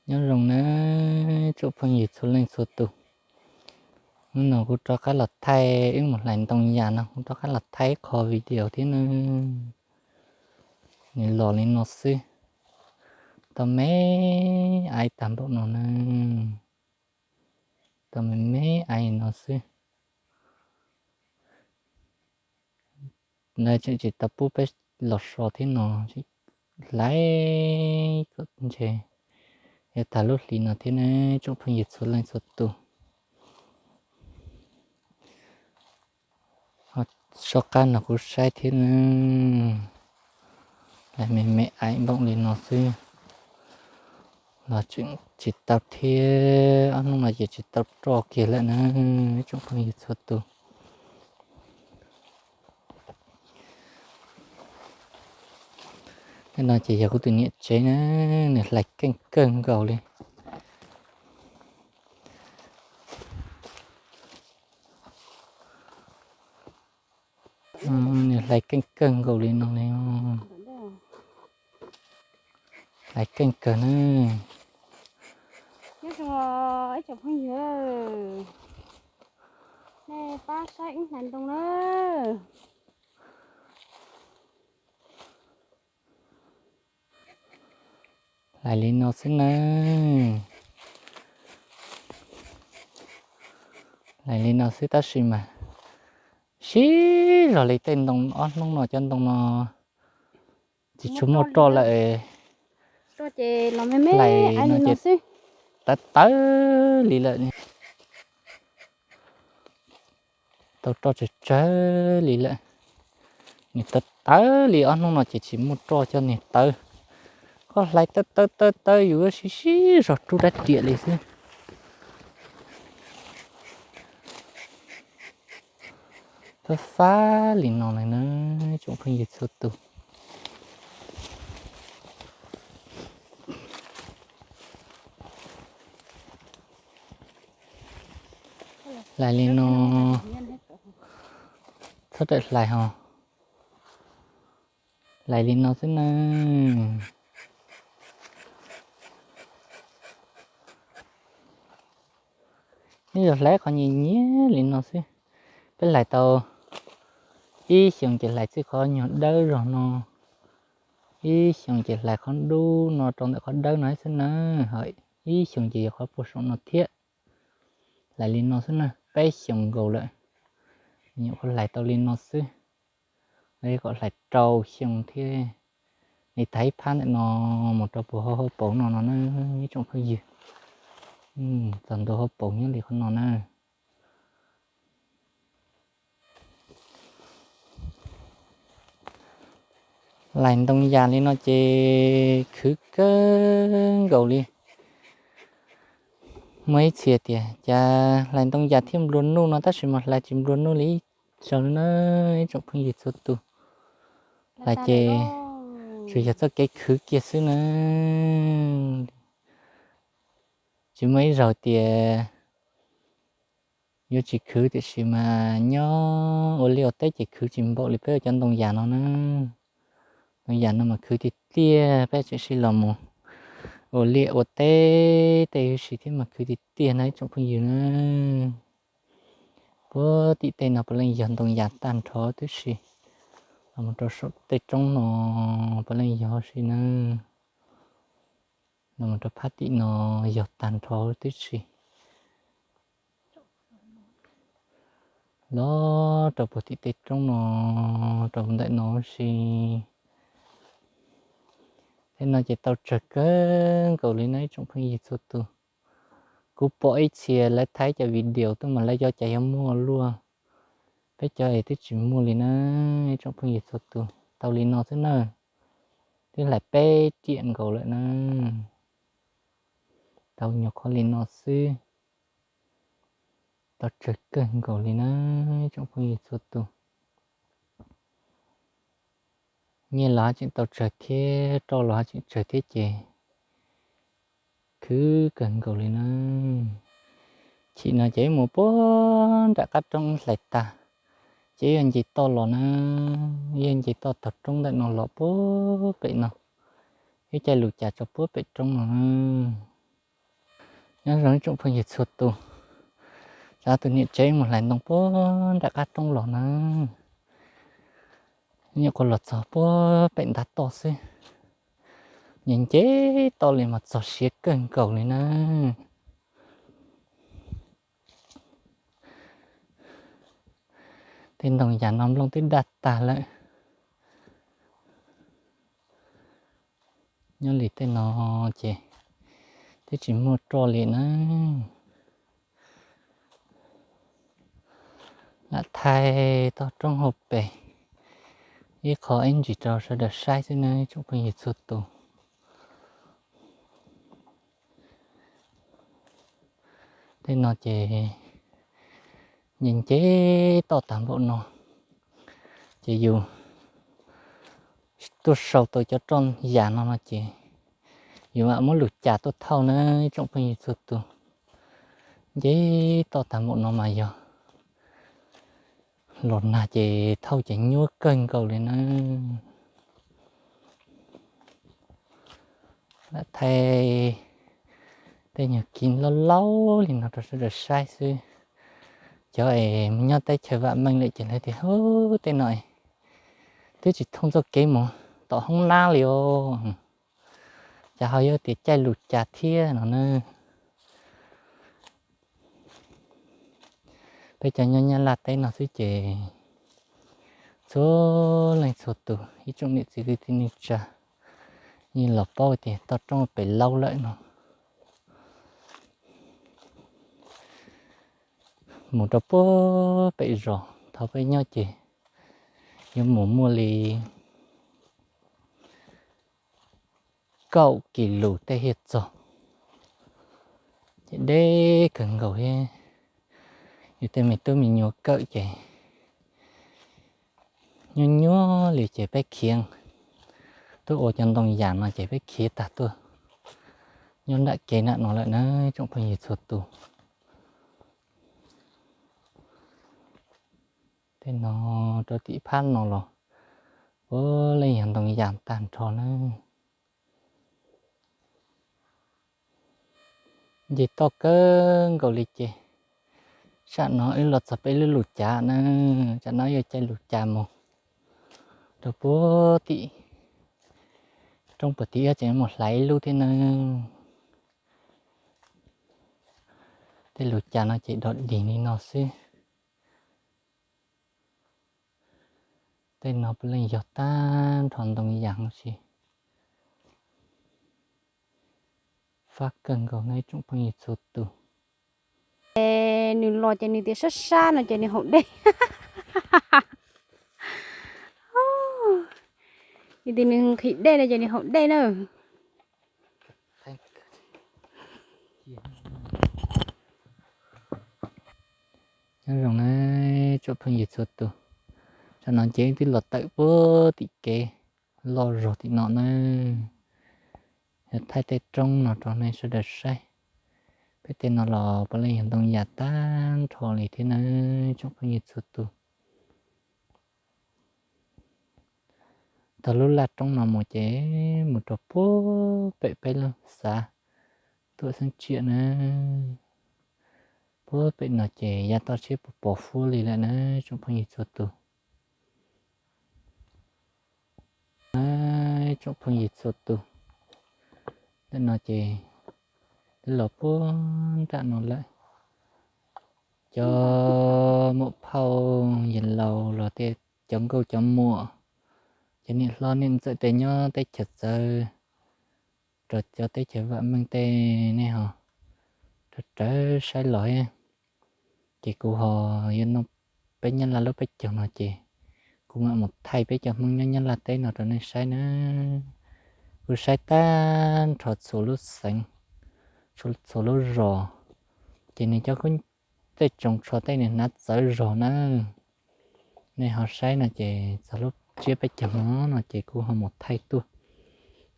Nyob zoo na tsoom phooj ywg txhua leej txhua tus. Hnub no kuv rov qab los thaij, wb mus hlais ntoo yas no kuv rov qab los thaij qho video thiab na. Nws los li no xwb, tau me aiv tag npaum no na, tau me me aiv no xwb. Lawv tseem tsis tau pub peb los so thiab no, hlais kom ntshe yuav tag lub hlis no thiab na tsoom phooj ywg txhua leej txhua tus. Soj qab no kuv saib thiab na, lawv me me aiv npaum li no xwb los tseem tsis tau thiab, ob hnub no ces tsis tau roj kiag lawm na tsoom phooj ywg txhua tus. Tej no ces yog kuv tus niam tsev na, nws hlais keej kawg nkaus li. Nws hlais keej kawg nkaus li no li, hlais keej kawg na. Nyob zoo ib tsoom phooj ywg, nej pab saib wb hlais ntoo na. Hlais li no xwb na, hlais li no xwb tab sis mas sib zog li tej ntoo ob hnub no cov ntoo no tsis tshua muaj roj lawm. Hlais no ces tawv tawv li lawm. Tau roj tsawg tsawg li lawm. Nws tawv tawv li ob hnub no ces tsis muaj roj coj nws tawv. Koj hlais tawv tawv tawv tawv yus sib sib zog rub rab riam li xwb. Fab fab li no lawm na tsoom phooj ywg txhua tus. Hlais li no, txhob rawm hlais ho. Hlais li no xwb na. Nyob zoo hlais qhov nyias nyias li no xwb. Peb hlais tau ib xyoos ces hlais txij qhov nyuag dawb zog no, ib xyoos ces hlais qhov dub no rau ntawm qhov dawb no xwb na, ho ib xyoos ces yog qhov puag saum no thiab. Hlais li no xwb na, peb xyoos nkaus lawm, nyuam qhuav hlais tau li no xwb. Kom hlais rau xyoo thiab li tag ib phab ntawm no mus rau puag hauv hauv paus no no na ib tsoom phooj ywg. Txog ntua hauv paus nyob li qhov no na. Hlais ntoo yas li no ces khwv kawg nkaus li. Muaj ib txhia tias cas hlais ntoo yas thiaj nplua nuj no tab sis mas hlais tsis nplua nuj li ib zaug li na ib tsoom phooj ywg txhua tus. Hlais ces tsuas yog txoj kev khwv kiag xwb na. Tsis muaj ib zaug tias yuav tsis khwv tiam sis mas nyob ua liaj ua teb ces khwv tsis npaum li peb ua cov ntoo yas no na. Ntoo yas no mas khwv tiag tiag, peb tseem sib los mus ua liaj ua teb tej huv si thiab mas khwv tiag tiag na ib tsoom phooj ywg na. Puag tim tej no puav leej yog ntoo yas tag nrho tib si. Los mus rau saum tej roob no puav leej yog huv si na. Los mus rau phab tim no yog tag nrho tib si. Los rau puag tim tej roob no rau ntawm no huv si. Tej no ces tau tsawg kawg nkaus li na ib tsoom phooj ywg txhua tus. Kuv pom ib txhia lawv thaij cov video tuaj mas lawv cov cas yuav muaj luaj, peb cov es twb tsis muaj li na ib tsoom phooj ywg txhua tus. Tau li no xwb na, twb hlais peb riam nkaus lawm na. Tau nyuag qhov li no xwb, tau tsawg kawg nkaus li na ib tsoom phooj ywg txhua tus. Nyiaj los haj tseem tau tsawg thiab, roj los haj tseem tsawg thiab ces khwv kawg nkaus li na. Chim no ces mus puag nram qab roob hlais tag, ces yuav nce toj los na, yuav nce toj tog roob ntawm no los puag pem no, ib caij lus cas tso puag pem roob no na. Nyob zoo ib tsoom phooj ywg txhua tus, tsam tus niam tsev mus hlais ntoo puag nram qab roob los na, nyuam qhuav los txog puag pem ntav toj xwb, nce nce toj li mas txog siav kawg nkaus li na. Tej ntoo yas no nplooj twb daj tag lawm. Nyob li tej no ces twb tsis muaj roj li na. Lam thaij toj roob hauv pes ib qho ib ntsis rau sawv daws saib xwb na tsoom phooj ywg txhua tus. Tej no ces nce nce toj tag npaum no, ces yus tuaj sau tau cov roj yas no no ces yus mam muab lus cas tuaj thauj na tsoom phooj ywg txhua tus. Nce toj tag npaum no mas yog los nag ces thauj ces nyuaj kawg nkaus li na. Lam thaij tej nyuag kiv laub laub li no rau sawv daws saib xwb. Cov es nyob teb chaws vam meej lawm ces lawv tias, Hu, tej no twb tsis thooj txoj kev mus tom hoob nab li os. Cas ho yuav tias caij lus cas thiab no na. Peb cov nyob Nyab Laj teb no xwb ces txhua leej txhua tus ib tsoom niam txiv kwv tij neej tsa yeej los paub tias toj roob pem laub lawm no. Mus rau puag pem zos thaum peb nyob ces yuav mus muaj li kaum kis lus tej thiaj txog, ces deb kawg nkaus thiab. Yus tej me tub me nyuam kawm ces nyuaj nyuaj li ces peb khiav, tuaj ua cov ntoo yas no ces peb khiav tag tuaj nyob nram kev nram no lawm na tsoom phooj ywg txhua tus. Tej no rau tim phab no los puav leej yog ntoo yas tag nrho na. Nce toj kawg nkaus li ces tsam no wb los txog peb lub lus cav na, tsam no yuav caij lus cav mus rau puag tim roob puag tim ib ces mus hlais ib lub thiab na. Tej lus cav no ces dog dig li no xwb. Tej no puav leej yog tag nrho ntoo yas huv si. Fab kawg nkaus no ib tsoom phooj ywg txhua tus. Nws los ces nws tias sab sab no ces nws haus dej. Nws tias nws nqhis dej no ces nws haus dej na. Nyob zoo na tsoom phooj ywg txhua tus, tsam no ces twb los tawm puag tim kev loj zog tim no na. Yog thaij tej roob no rau nej sawv daws saib. Peb tej no los puav leej yog ntoo yas tag nrho li thiab na tsoom phooj ywg txhua tus. Tog lub laj roob no mus ces mus rau puag pem peb lub xav Tuam Xeeb Tsiam na. Puag pem no ces yav toj siab puag pos huab li lawm na tsoom phooj ywg txhua tus. Tsoom phooj ywg txhua tus, ntawm no ces twb los puag nram no lawm. Cov muam phauj yawg laus los tej, cov nkauj cov muam, cov niam hlob niam ntxawm tej nyob teb chaws txawv, rau cov teb chaws vam meej tej nej ho rawv rawv saib los. Ces kuv ho yuav noj peb Nyab Laj lub peb caug no ces kuv mam mus thaij peb cov Hmoob nyob Nyab Laj teb no rau nej saib na. Kuv saib tag nrho txhua lub xeev, txhua lub zos, ces nws cov tej tsoos tsho tej nws hnav txawv zog na. Nej ho saib no ces txog lub tsiab peb caug no no ces kuv ho mus thaij tuaj.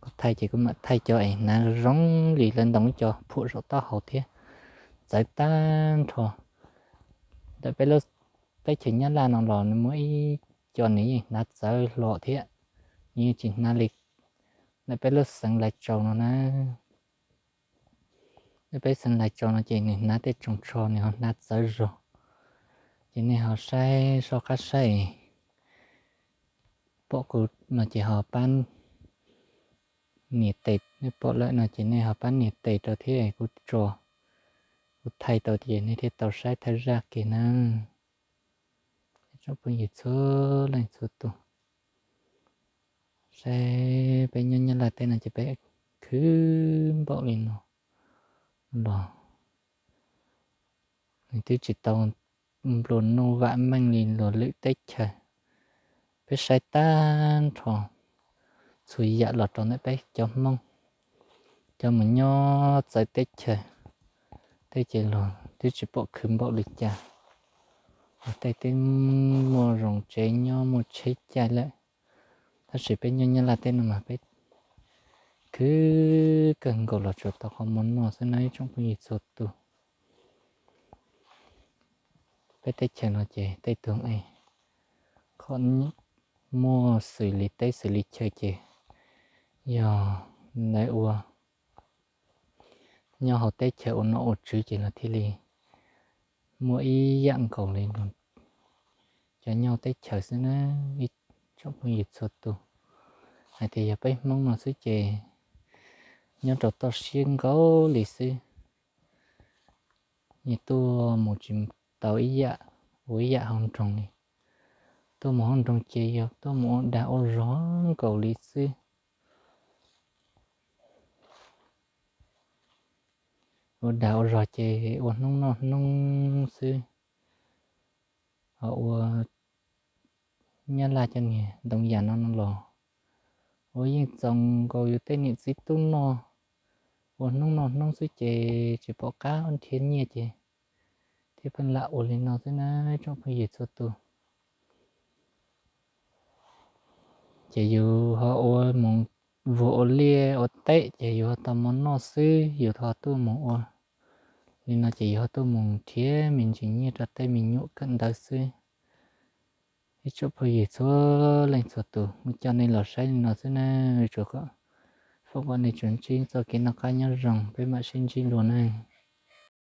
Kuv thaij ces kuv mam thaij cov es hnav zoo li lawv ntoo cov phuam saum taub hau thiab, txawv tag nrho. Ntawm peb lub teb chaws Nyab Laj no los nws muaj ib co nws yeej hnav txawv hlo thiab, nws yeej tsis hnav li ntawm peb lub xeev Lais Tsaus no na. Peb xeem lais tso no ces nws hnav tej tsoos tsho, nws ho hnav txawv zog. Ces nej ho saib soj qab saib, pom kuv no ces ho pab nias tes, nej pom lawm no ces nej ho pab nias tes rau thiab kuv tso, kuv thaij tau ces nej thiaj tau saib thawj zaj kiag na. Tsoom phooj ywg txhua leej txhua tus, saib peb nyob Nyab Laj teb no ces peb khwv npaum li no los nws twb tsis tau nplua nuj vam meej li luag lwm teb chaws. Peb saib tag nrho txhua yam los rau ntawm peb cov Hmoob, cov mus nyob txawv teb chaws, tej ces luag twb tsis pom khwv npaum li cas. Luag tej twb muaj zoo tsev nyob muaj tsheb caij lawm, tab sis peb nyob Nyab Laj teb no mas peb khwv kawg nkaus los tsuas tau qhov muaj noj xwb na ib tsoom phooj ywg txhua tus. Peb teb chaws no ces tej tug qhov muaj xws li teb xws li chaw ces yog lawv ua nyob hauv teb chaws ua nom ua tswv ces luag thiaj li muaj ib yam nkaus li cov nyob teb chaws xwb na ib tsoom phooj ywg txhua tus. Hais tias yog peb Hmoob no xwb ces nyob rau toj siab nkaus li xwb. Nyias tuaj mus tsis tau ib yam, ua ib yam hauv nroog li. Tuaj mus hauv nroog ces yog tuaj mus ua dag ua zog nkaus li xwb. Ua dag ua zog ces ua hnub noj hnub xwb. Ho ua Nyab Laj cov niag ntoo yam no no los ua yeej txaus nkaus yus tej niam txiv tub noj, ua hnub noj hnub xwb ces tsis pom qab nrhiav nyiaj ces thiaj pheej lam ua li no xwb na tsoom phooj ywg txhua tus. Ces yus ho ua mus vuag ua liaj ua teb ces yus ho tau mov noj xwb, yus ho tuaj mus ua li no ces yus ho tuaj mus nrhiav me ntsis nyiaj rau tej me nyuam kawm ntawv xwb. Ib tsoom phooj ywg txhua leej txhua tus, mus coj nej los saib li no xwb na, tsuas foom kom nej tsuas ntsib txoj kev noj qab nyob zoo, peb mam sib ntsib dua na.